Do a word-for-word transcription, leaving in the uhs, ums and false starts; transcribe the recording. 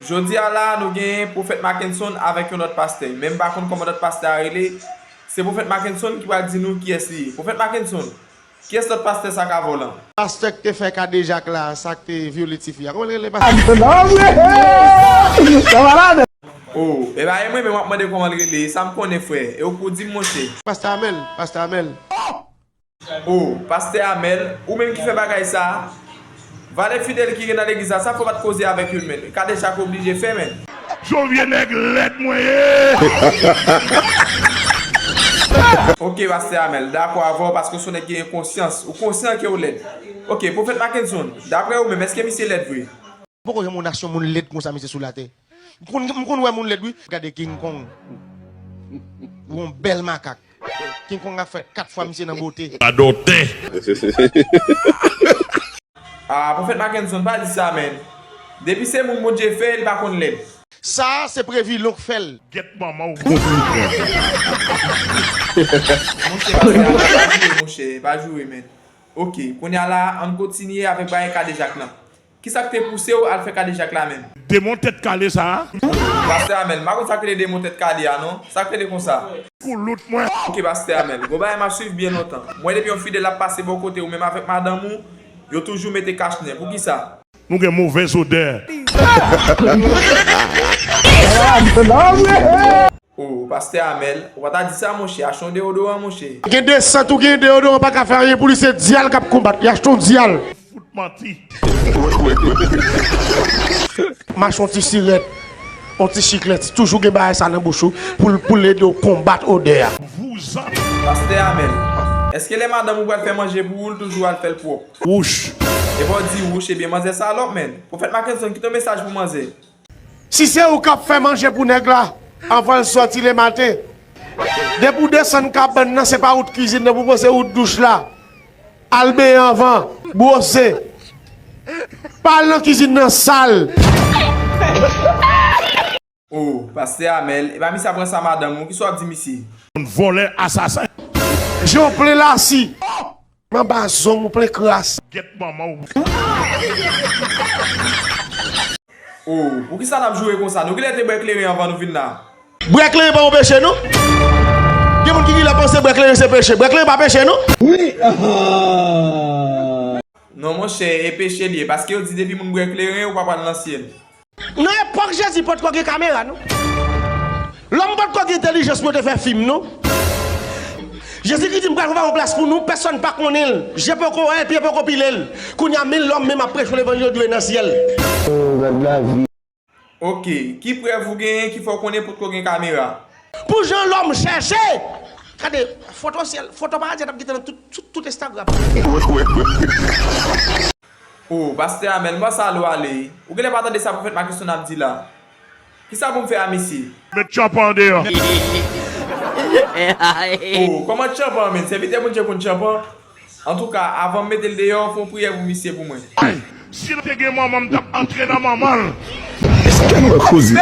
Jodi a la, nou gen Pwofèt Mackenson avèk yon lòt pastè. Men m pa konn kòman lòt pastè a rele. Se Pwofèt Mackenson ki pral di nou kiyès li ye. Pwofèt Mackenson, kiyès lòt pastè sa k avè w lan? Pastè k te fè kadejak la, sa k te vyole tifi a. Kòman l rele pastè? Oh, e pa e mwen menm w ap mande kòman l rele. Sa m konnen, frè. E w pou di m, monchè. Pastè Amèl, pastè Amèl. Oh, pastè Amèl, ou menm ki fè bagay sa a? Valè fidèl ki gen nan legliz la, sa fè w pa t koze avèk youn, men. Kadejak oblije fè, men. Yon vye nèg lèd mwen ye. Ok, pastè Amèl, dakò avè w paske w se yon nèg ki gen konsyans. Ou konsyan ke w lèd. Ok, Pwofèt Mackenson, daprè ou menm, èske misye lèd vre? Poko janm wè yon nasyon moun lèd konsa, mesye, sou latè. M konn, m konn wè moun lèd, wi. Gade King Kong. Yon bèl makak. King Kong ap fè kat fwa misye nan bote. Adòtè. Ah, Pwofèt Mackenson, pa di sa, men. Depi se moun Bondye fè, li pa konn lèd. Sa a, se Previlon k fè l. Gèt manman w. Monchè, pastè, pa joure, monchè, pa joure, men. Ok, kounye a la, ann kontinye avèk bagay kadejak lan. Kisa k te pouse w al fè kadejak la menm? Demon tèt kale sa a. Pastè Amèl, m pa konn sa k rele demon tèt kale a non. Sa k rele konsa? Koulout mwen. Ok, pastè Amèl, gon bagay m ap swiv byen lontan. Mwen depi yon fidèl ap pase bò kote ou menm avèk madanm ou, yo toujou mete kach nen. Poukisa? Nou gen movèz odè. Oh, pastè Amèl, ou pa ta di sa, monchè, achte yon deodoran, monchè. Gen de sant ou gen deodoran pa ka fè anyen pou li, se dyal k ap konbat. Li achte yon dyal. Fout manti. Mache yon ti sirèt, yon ti chiklèt, toujou gen bagay sa nan bouch ou pou l, pou l ede w konbat odè a. Vouzan. Pastè Amèl, èske lè madanm ou pral fè manje pou ou, l toujou al fè l pwòp? Wouch. Epa w di wouch, ebyen manzè salòp, men. Pwofèt Mackenson, kite yon mesaj pou manzè. Si se ou k ap fè manje pou nèg la, anvan l sòti lematen, depi w desann kabann nan, se pa wout kizin nan pou pran, se wout douch la. Al benyen anvan, bwose. Pa al nan kizin nan sal. Oh, pastè Amèl, epa misye ap ranse a madanm ou, kisa w ap di misye? Vòlè, asasen. Jan w plen lasi. Manba zong ou plen kras. Gèt manman w. Oh, poukisa n ap joure konsa? Nou genlè te bwè kleren anvan nou vin la. Bwè kleren pa yon peche, non. Gen moun ki genlè panse bwè kleren se peche. Bwè kleren pa peche, non. Wi. Non, monchè, e peche li ye. Paske yo di depi moun bwè kleren, ou pa pral nan syèl. Nan epòk Jezi potko gen kamera, non. Lòm potko gen entèlijans pou yo te fè fim, non. Jezikri di, "M pral prepare yon plas pou nou, pèsonn pa konnen l. Je poko wè l, pye poko pile l." Kounye a, men lòm menm ap preche levanjil, yo di yo nan syèl. Oh, gad lavi. Ok, ki prèv ou genyen ki fè w konnen potko gen kamera? Pou jan lòm chèche! Gade, foto syèl, foto paradis a t ap gentan nan tout, tout, tout Instagram. Oh, pastè Amèl, m wè sa lou ale. Ou genlè pa tande sa Pwofèt Mackenson ap di la. Kisa pou m fè a misye? Met tchanpan deyò. Oh, kòman tchanpan, men? Sèvitè Bondye konn tchanpan? Antouka, avan m mete l deyò, fè yon priyè pou misye pou mwen. Si l te gen manman, m t ap antre nan manman l. Èske nou wè koze?